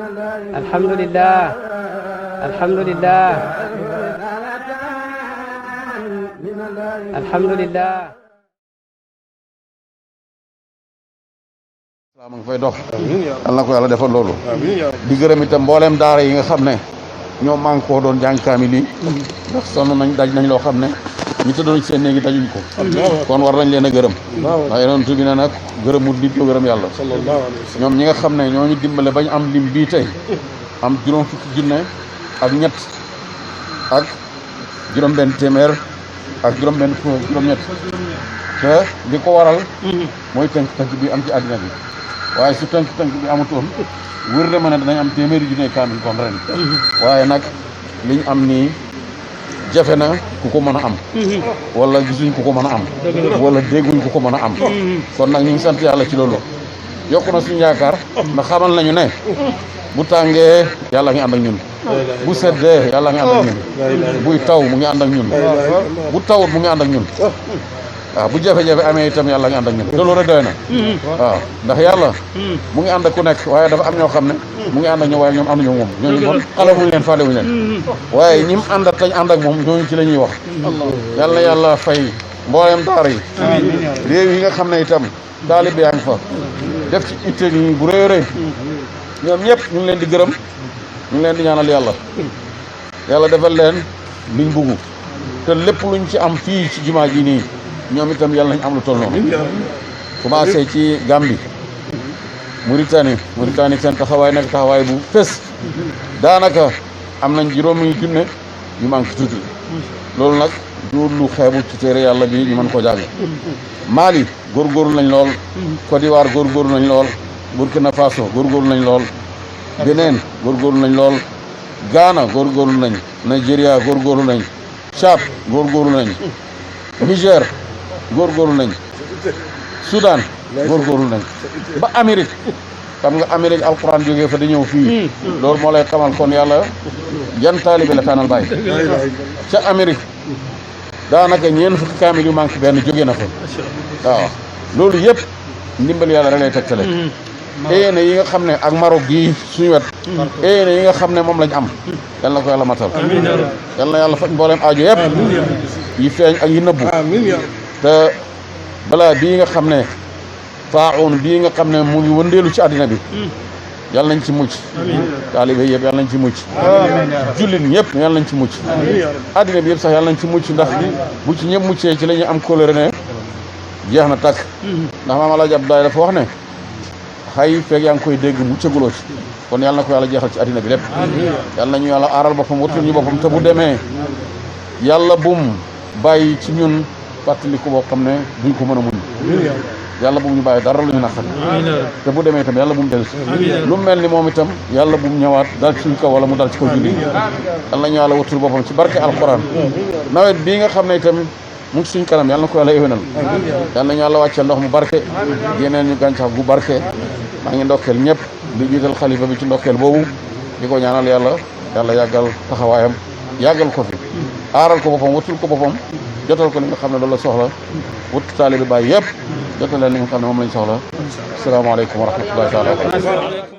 alhamdulillah alhamdulillah alhamdulillah. waaw ma ngi fay dox. yal na ko yàlla defal loolu. di gërëm itam mbooleem daara yi nga xam ne ñoom maa ngi koo doon jàng kaamil yi ndax sonn nañ daj nañ loo xam ne ñi tëddoon ci seen néegi dajuñ ko. kon war nañ leen a gërëm. ndax yonent bi ne nag gërëmul nit ñoo gërëm yàlla. ñoom ñi nga xam ne ñoo ñu dimbale bañ am lim bii tey am juróom fukki junne ak ñett ak juróom benn téeméer ak juróom benn juróom ñett te li ko waral mooy tënk-tënk bi am ci àddina bi waaye su tënk-tënk bi amutoon wër na ma ne danañ am téeméeri junne kaamil kon ren waaye nag liñ am nii jafe na ku ko mën a am wala gisuñ ku ko mën a am wala dégguñ ku ko mën a am kon nag ñu ngi sant yàlla ci loolu yokku na suñu yaakaar ndax xamal nañu ne bu tàngee yàlla ngi ànd ak ñun bu seddee yàlla ngi ànd ak ñun buy taw mu ngi ànd ak ñun bu tawut mu ngi ànd ak ñun waaw bu jafe-jafe amee itam yàlla ngi ànd ak ñun te loolu rek doy na waaw ndax yàlla mu ngi ànd ak ku nekk waaye dafa am ñoo xam ne mu ngi ànd ak ñoom waaye ñoom ànduñu moom ñooñu kon xalafuñu leen faalewuñu leen waaye ñim àndat tañ ànd ak moom ñooñu ci la ñuy wax yàlla yàlla fay mboolem daara yi réew yi nga xam ne itam taalibe yaa ngi fa def ci itte nii bu rëy rëy ñoom ñëpp ñu ngi leen di gërëm ñu ngi leen di ñaanal yàlla defal leen liñ bugg te lépp luñ ci am fii ci jumaa ji nii ñoom itam yàlla nañ am lu toll noonu commencé ci Gambie Mauritanie seen taxawaay nekk taxawaay bu fës daanaka am nañ juróomi junne yu manqué tuuti loolu nag du lu xeebu ci téere yàlla bi ñu mën ko jàng Mali góorgóorlu nañ lool Côte d'Ivoire góorgóorlu nañ lool Burkina Faso góorgóorlu nañ lool Bénin góorgóorlu nañ lool Ghana góorgóorlu nañ Nigeria góorgóorlu nañ Tchad góorgóorlu nañ Niger góorgóorlu nañ Soudan góorgóorlu nañ ba Amérique xam nga Amérique alquran jógee fa di ñëw fii loolu moo lay xamal kon yàlla yan taalibe la tànnal bàyyi ca Amérique daanaka ñeent fukki kaamil yu manqué benn jógee na fa waaw loolu yëpp ndimbal yàlla rek lay tegtale éyéene yi nga xam ne ak Maroc gii suñu wet éyéene yi nga xam ne moom lañ am yal na ko yàlla matal yal na yàlla faj mbooleem aajo yëpp yi feeñ ak yi nëbbu te balaa bii nga xam ne faaxoon bii nga xam ne mu ngi wëndeelu ci àddina bi yàlla nañ ci mucc taalibe yëpp yàlla nañ ci mucc jullit ñëpp yàlla nañ ci mucc àddina bi yëpp sax yàlla nañ ci mucc ndax bu ci ñëpp muccee ci la ñuy am kóllëre ne jeex na tàkk ndax maam Alaaji Abdoulaye dafa wax ne xay feeg yaa ngi koy dégg muccaguloo ci kon yàlla na ko yàlla jeexal ci àddina bi lépp yàlla nañu yàlla aaral boppam wattul ñu boppam te bu demee yàlla bum bàyyi ci ñun fàttaliku boo xam ne duñ ko mën a muñ yàlla bum ñu bàyyi dara lu ñu naqari te bu demee itam yàlla bum dellu lu mel ni moom itam yàlla bum ñëwaat dal ci suñ kaw wala mu dal ci kaw julli yàlla nañu yàlla wattul boppam ci barke alquran nawet bii nga xam ne itam mu ngi suñ kanam yàlla na ko yàlla éwénal yàlla nañu yàlla wàcceel ndox mu barke yeneen ñu gàncax gu barke maa ngi ndokkeel ñëpp di jiital xalifa bi ci ndokkeel boobu di ko ñaanal yàlla yàggal taxawaayam yàggal ko fi aaral ko boppam wattul ko boppam jotal ko li nga xam ne loolu la soxla wut taalibe baay yëpp jotal leen li nga xam ne moom lañ soxla asalaamaaleykum wa rahmatullahi taala wa barakatuh